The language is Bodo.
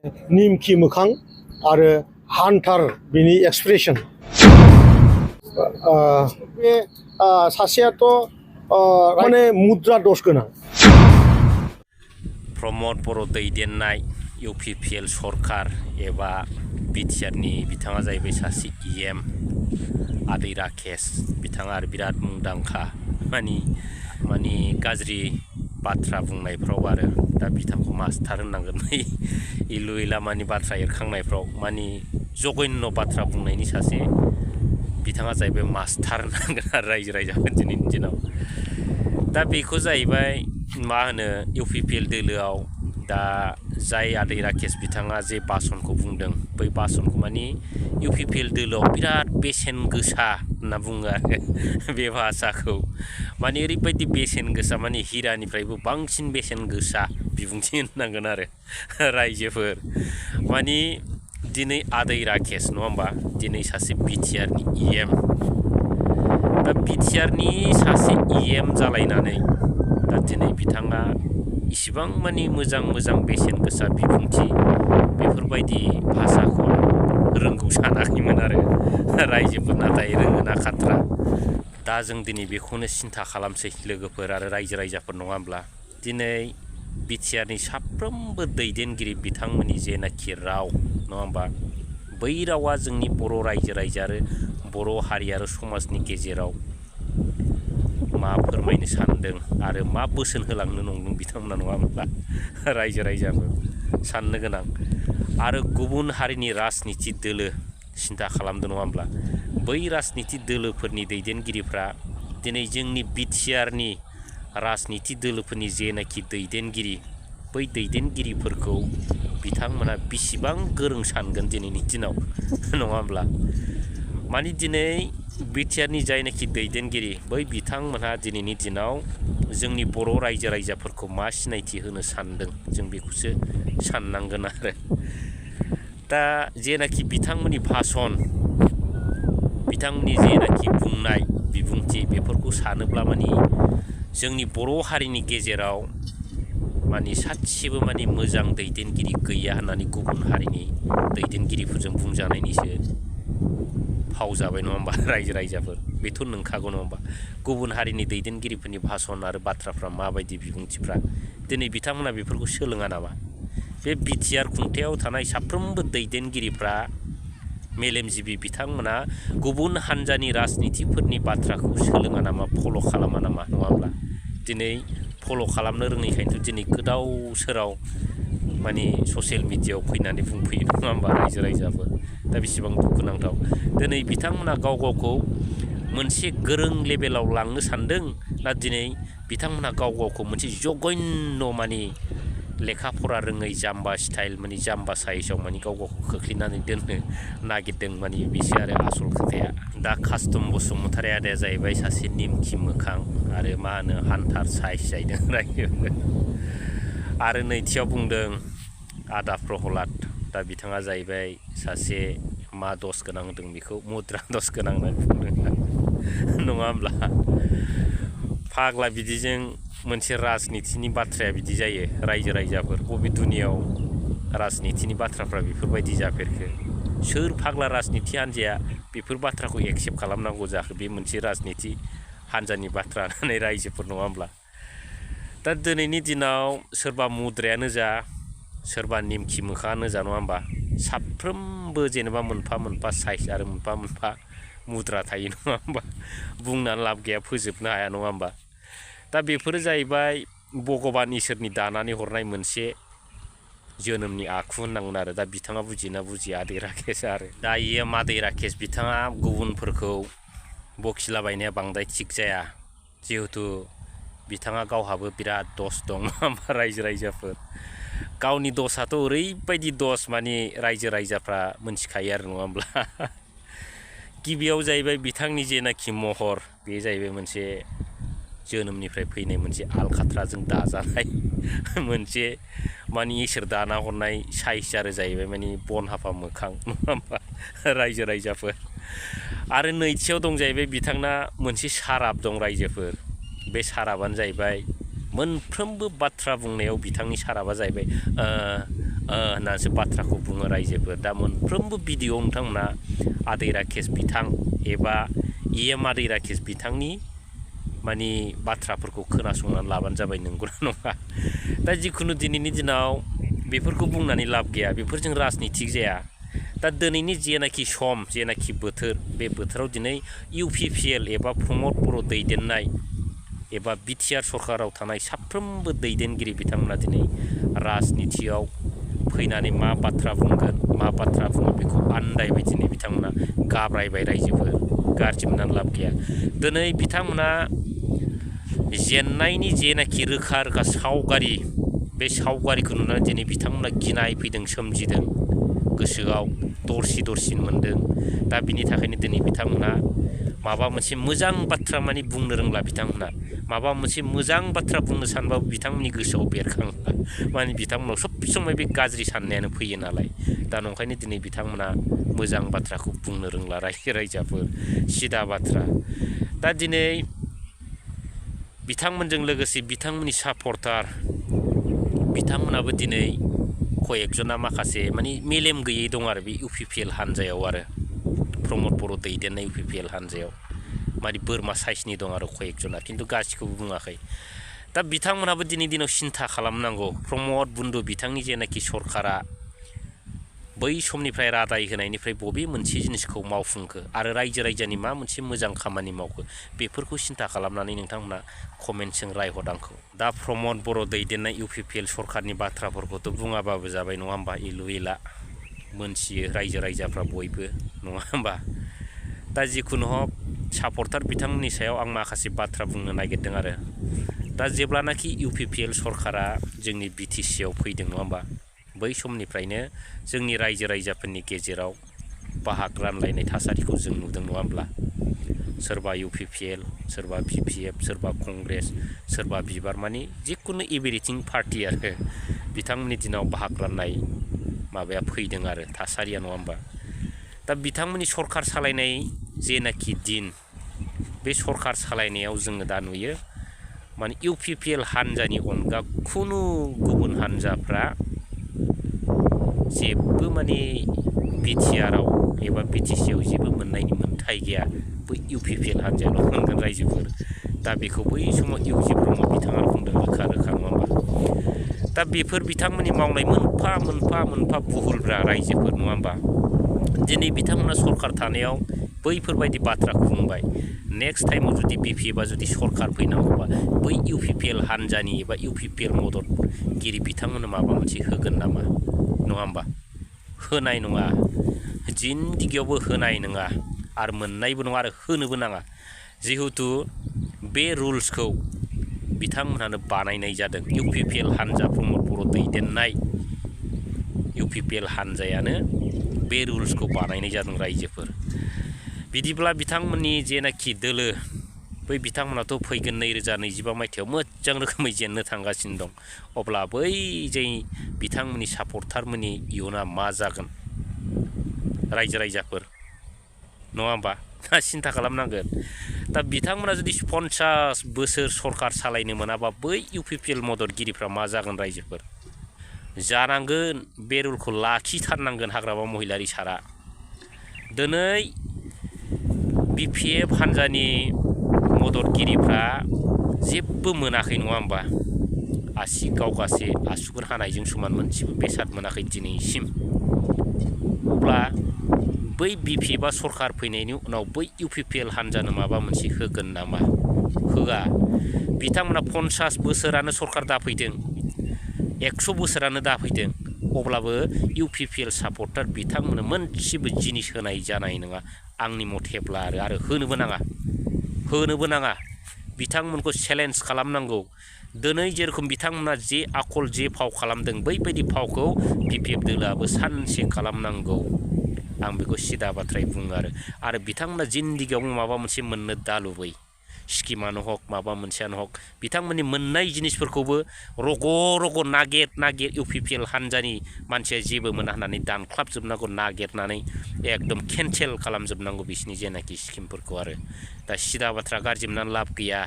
निमखि मोखां आरो हान्थार बिनि एक्सप्रेसन बे सासेयाथ' माने मुद्रा दस गोनां प्रमद बर' दैदेननाय UPPL सरकार एबा बिटिआरनि बिथाङा जाहैबाय सासे EM आदै राकेश बिथाङा आरो बिराद मुंदांखा मानि गाज्रि बाथ्रा बुंनायफ्राव आरो दा बिथांखौ मास्टार होननांगोन इलु इला मानि बाथ्रा एरखांनायफ्राव मानि जघन्य बाथ्रा बुंनायनि सासे बिथाङा जाहैबाय मास्टार होननांगोन आरो रायजो राजाफोर दिनैनि दिनाव दा बेखौ जाहैबाय मा होनो UPPL दोलोआव दा जाय आदै राकेश बिथाङा जे बासनखौ बुंदों बै बासनखौ मानि UPPL दोलोआव बिराद बेसेन गोसा होनना बुङो आरो बे भाषाखौ मानि ओरैबायदि बेसेन गोसा मानि हिरानिफ्रायबो बांसिन बेसेन गोसा बिबुंथि होननांगोन आरो रायजोफोर मानि दिनै आदै राकेश नङा होमबा दिनै सासे बिटिआरनि EM दा बिटिआरनि सासे EM जालायनानै दा दिनै बिथाङा इसिबां मानि मोजां बेसेन गोसा बिबुंथि बेफोरबायदि भाषाखौ रोंगौ सानाखैमोन आरो रायजोफोर नाथाय रोङोना खाथ्रा दा जों दिनै बेखौनो सिन्था खालामसै लोगोफोर आरो रायजो राजाफोर नङा होमब्ला दिनै बिटिआरनि साफ्रोमबो दैदेनगिरि बिथांमोननि जेनाखि राव नङा होमबा बै रावा जोंनि बर' रायजो राजा आरो बर' हारि आरो समाजनि गेजेराव मा फोरमायनो सानदों आरो मा बोसोन होलांनो नंदों बिथांमोना नङा होमब्ला रायजो राजाफोर साननो गोनां आरो गुबुन हारिनि राजनिथि दोलो सिन्था खालामदों नङा होमब्ला बै राजनिथि दोलोफोरनि दैदेनगिरिफ्रा दिनै जोंनि बिटिआरनि राजनिथि दोलोफोरनि जेनाखि दैदेनगिरि बै दैदेनगिरिफोरखौ बिथांमोना बेसेबां गोरों सानगोन दिनैनि दिनाव नङा होमब्ला मानि दिनै बिटिआरनि जायनाखि दैदेनगिरि बै बिथांमोनहा दिनैनि दिनाव जोंनि बर' रायजो राजाफोरखौ मा सिनायथि होनो सानदों जों बेखौसो साननांगोन आरो दा जेनाखि बिथांमोननि भाषन बिथांमोननि जेनाखि बुंनाय बिबुंथि बेफोरखौ सानोब्ला मानि जोंनि बर' हारिनि गेजेराव मानि सासेबो मानि मोजां दैदेनगिरि गैया होननानै गुबुन हारिनि दैदेनगिरिफोरजों बुंजानायनिसो फाव जाबाय नङा होमबा रायजो राजाफोर बेथ' नंखागौ नङा होमबा गुबुन हारिनि दैदेनगिरिफोरनि भाषन आरो बाथ्राफ्रा माबायदि बिबुंथिफ्रा दिनै बिथांमोना बेफोरखौ सोलोङा नामा बे बिटिआर खुंथायाव थानाय साफ्रोमबो दैदेनगिरिफ्रा मेलेमजिबि बिथांमोना गुबुन हान्जानि राजनिथिफोरनि बाथ्राखौ सोलोङा नामा फल' खालामा नामा नङा होमब्ला दिनै फल' खालामनो रोङैखायनोथ' दिनै गोदाव सोराव मानि ससियेल मिडियायाव फैनानै बुंफैयो नङा होमबा रायजो राजाफोर दा बेसेबां दुखुनांथाव दिनै बिथांमोना गाव गावखौ मोनसे गोरों लेभेलाव लांनो सानदों ना दिनै बिथांमोना गाव गावखौ मोनसे जघन्य मानि लेखा फरा रोङै जाम्बा स्टाइल मानि जाम्बा साइजआव मानि गाव गावखौ खोख्लैनानै दोननो नागिरदों मानि बेसो आरो आसल खोथाया दा कास्टम बसुमतारी आदाया जाहैबाय सासे निमखि मोखां आरो मा होनो हान्थार साइज जाहैदों रायजो आरो नैथियाव बुंदों आदा प्रहलाद दा बिथाङा जाहैबाय सासे मा दस गोनां होनदों बेखौ मुद्रा दस गोनां होननानै बुंदों नङा होमब्ला फाग्ला बिदिजों मोनसे राजनिथिनि बाथ्राया बिदि जायो रायजो राजाफोर बबे दुनियाव राजनिथिनि बाथ्राफ्रा बेफोरबायदि जाफेरखो सोर फाग्ला राजनिथि हान्जाया बेफोर बाथ्राखौ एक्सेप्ट खालामनांगौ जाखो बे मोनसे राजनिथि हान्जानि बाथ्रा होननानै रायजोफोर नङा होमब्ला दा दिनैनि दिनाव सोरबा मुद्रायानो जा सोरबा निमखि मोखाङानो जा नङा होमबा साफ्रोमबो जेनेबा मोनफा मोनफा साइज आरो मोनफा मोनफा मुद्रा थायो नङा होमबा बुंनानै लाब गैया फोजोबनो हाया नङा होमबा दा बेफोरो जाहैबाय भगबान इसोरनि दानानै हरनाय मोनसे जोनोमनि आखु होननांगोन आरो दा बिथाङा बुजिना बुजिया आदै राकेश आरो दा आदै राकेश बिथाङा गुबुनफोरखौ बखिलाबायनाया बांद्राय थिग जाया जिहेथु बिथाङा गावहाबो बिराद दस दं नङा होमबा रायजो राजाफोर गावनि दसआथ' ओरैबायदि दस मानि रायजो राजाफ्रा मोनथिखायो आरो नङा होमब्ला गिबियाव जाहैबाय बिथांनि जेनाखि महर बे जाहैबाय मोनसे जोनोमनिफ्राय फैनाय मोनसे आलखाथ्राजों दाजानाय मोनसे मानि इसोर दाना हरनाय साइज आरो जाहैबाय मानि बन हाफा मोखां नङा होमबा रायजो राजाफोर आरो नैथियाव दं जाहैबाय बिथांना मोनसे साराब दं रायजोफोर बे साराबानो जाहैबाय मोनफ्रोमबो बाथ्रा बुंनायाव बिथांनि साराबा जाहैबाय होननानैसो बाथ्राखौ बुङो रायजोफोर। दा मोनफ्रोमबो भिडिअ नोंथांमोना आदै राकेश बिथां एबा आदै राकेश बिथांनि माने बाथ्राफोरखौ खोनासंनानै लाबानो जाबाय, नंगौना नङा। दा जिखुनु दिनैनि दिनाव बेफोरखौ बुंनानै लाब गैया, बेफोरजों राजनितिक जाया। दा दिनैनि जेनाखि सम, जेनाखि बोथोर, बे बोथोराव दिनै UPPL एबा प्रमद बर' दैदेननाय एबा बिटिआर सरकाराव थानाय साफ्रोमबो दैदेनगिरि बिथांमोना दिनै राजनितियाव फैनानै मा बाथ्रा बुंगोन, मा बाथ्रा बुङो बेखौ आन्दायबाय दिनै बिथांमोना, गाब्रायबाय रायजोफोर। गाज्रि मोननानै लाब गैया। दिनै बिथांमोना जेननायनि जेनाखि रोखा रोखा सावगारि, बे सावगारिखौ नुनानै दिनै बिथांमोना गिनाय फैदों, सोमजिदों, गोसोआव दरसि दरसिन मोनदों। दा बिनि थाखायनो दिनै बिथांमोना माबा मोनसे मोजां बाथ्रा माने बुंनो रोंला बिथांमोना। माबा मोनसे मोजां बाथ्रा बुंनो सानबाबो बिथांमोननि गोसोआव बेरखांला, माने बिथांमोनाव सब समय बे गाज्रि साननायानो फैयो नालाय। दा नंखायनो दिनै बिथांमोना मोजां बाथ्राखौ बुंनो रोंला रायजोफोर, सिदा बाथ्रा। दा दिनै बिथांमोनजों लोगोसे बिथांमोननि सापर्टार बिथांमोनाबो दिनै कयेकजना माखासे माने मेलेम गैयै दं आरो बे UPPL हानजायाव, आरो प्रमद बर' दैदेननाय UPPL हानजायाव माने बोरमा साइसनि दं आरो कयेकजना, खिन्थु गासिखौबो बुङाखै। दा बिथांमोनाबो दिनै दिनाव सिन्था खालामनांगौ, प्रमद बन्दु बिथांनि जेनाखि सरकारा बै समनिफ्राय रादाय होनायनिफ्राय बबे मोनसे जिनिसखौ मावफुंखो आरो रायजो राजानि मा मोनसे मोजां खामानि मावखो, बेफोरखौ सिन्था खालामनानै नोंथांमोना कमेन्टजों रायहर आंखौ। दा प्रमद बर' दैदेननाय UPPL सरकारनि बाथ्राफोरखौथ' बुङाबाबो जाबाय, नङा होमबा। इलु इला मोनथियो रायजो राजाफ्रा बयबो, नङा होमबा। दा जिखुनु हक सापर्टार बिथांमोननि सायाव आं माखासे बाथ्रा बुंनो नागिरदों आरो। दा जेब्लानाखि UPPL सरकारा जोंनि BTC आव फैदों, नङा होमबा, बै समनिफ्रायनो जोंनि रायजो राजाफोरनि गेजेराव बाहाग रानलायनाय थासारिखौ जों नुदों, नङा होमब्ला। सोरबा UPPL, सोरबा PPF, सोरबा कंग्रेस, सोरबा बिबार, माने जिखुनु एभ्रिथिं पार्टि आरो बिथांमोननि दिनाव बाहाग राननाय माबाया फैदों आरो थासारिया, नङा होमबा। दा बिथांमोननि सरकार सालायनाय जेनाखि दिन, बे सरकार सालायनायाव जोङो दा नुयो माने UPPL हानजानि अनगा खुनु गुबुन हानजाफ्रा जेबो माने बिटिआराव एबा BTC आव जेबो मोननायनि मोन्थाय गैया, बै UPPL हानजायाल' मोनगोन रायजोफोर। दा बेखौ बै समाव ब्रह्म बिथाङा बुंदों रोखा रोखा, नङा होमबा। दा बेफोर बिथांमोननि मावनाय मोनफा मोनफा मोनफा भुलब्रा रायजोफोर, नङा होमबा। दिनै बिथांमोना सरकार थानायाव बैफोरबायदि बाथ्राखौ बुंबाय। नेक्स्ट टाइमाव जुदि BPF जुदि सरकार फैनांगौबा बै UPPL हानजानि एबा UPPL मददगिरि बिथांमोननो माबा मोनसे होगोन नामा, नङा होमबा। होनाय नङा, जिन्दगियावबो होनाय नङा, आरो मोननायबो नङा, आरो होनोबो नाङा। जिहेथु बे रुल्सखौ बिथांमोनहानो बानायनाय जादों। UPPL हानजा, प्रमद बर' दैदेननाय UPPL हानजायानो बे रुल्सखौ बानायनाय जादों रायजोफोर। बिदिब्ला बिथांमोननि जेनाखि दोलो, बै बिथांमोनाथ' फैगोन 2025 मायथाइयाव मोजां रोखोमै जेननो थांगासिनो दं। अब्ला बै जे बिथांमोननि सापर्टारमोननि इयुना मा जागोन रायजो राजाफोर, नङा होमबा। सिन्था खालामनांगोन। दा बिथांमोना जुदि 50 बोसोर सरकार सालायनो मोनाबा बै UPPL मददगिरिफ्रा मा जागोन रायजोफोर। जानांगोन, बे रुलखौ लाखिथारनांगोन हाग्रामा महिलारि सारा। दिनै BPF हानजानि मददगिरिफ्रा जेबो मोनाखै, नङा होमबा। आसि गावगासे आसुगुर हानायजों समान मोनसेबो बेसाद मोनाखै दिनैसिम। अब्ला बै BPF सरकार फैनायनि उनाव बै UPPL हानजानो माबा मोनसे होगोन नामा? होआ। बिथांमोना 50 बोसोरानो सरकार दाफैदों, 100 बोसोरानो दाफैदों, अब्लाबो UPPL सापर्टार बिथांमोननो मोनसेबो जिनिस होनाय जानाय नङा आंनि मथेब्ला, आरो होनोबो नाङा, होनोबो नाङा। बिथांमोनखौ चेलेन्ज खालामनांगौ। दिनै जेरखम बिथांमोना जे आखल जे फाव खालामदों, बैबायदि फावखौ BPF दोलोआबो सानसे खालामनांगौ। आं बेखौ सिदा बाथ्रायै बुङो आरो बिथांमोना जिन्दगियावबो माबा मोनसे मोननो दालुबै, स्किमानो हक माबा मोनसेयानो हक, बिथांमोननि मोननाय जिनिसफोरखौबो रग' रग' नागिर UPPL हानजानि मानसिया जेबो मोना होननानै दानख्लाबजोबनांगौ, नागिरनानै एकदम केन्सेल खालामजोबनांगौ बिसिनि जेनाखि स्किमफोरखौ। आरो दा सिदा बाथ्रा, गाज्रि मोननानै लाब गैया।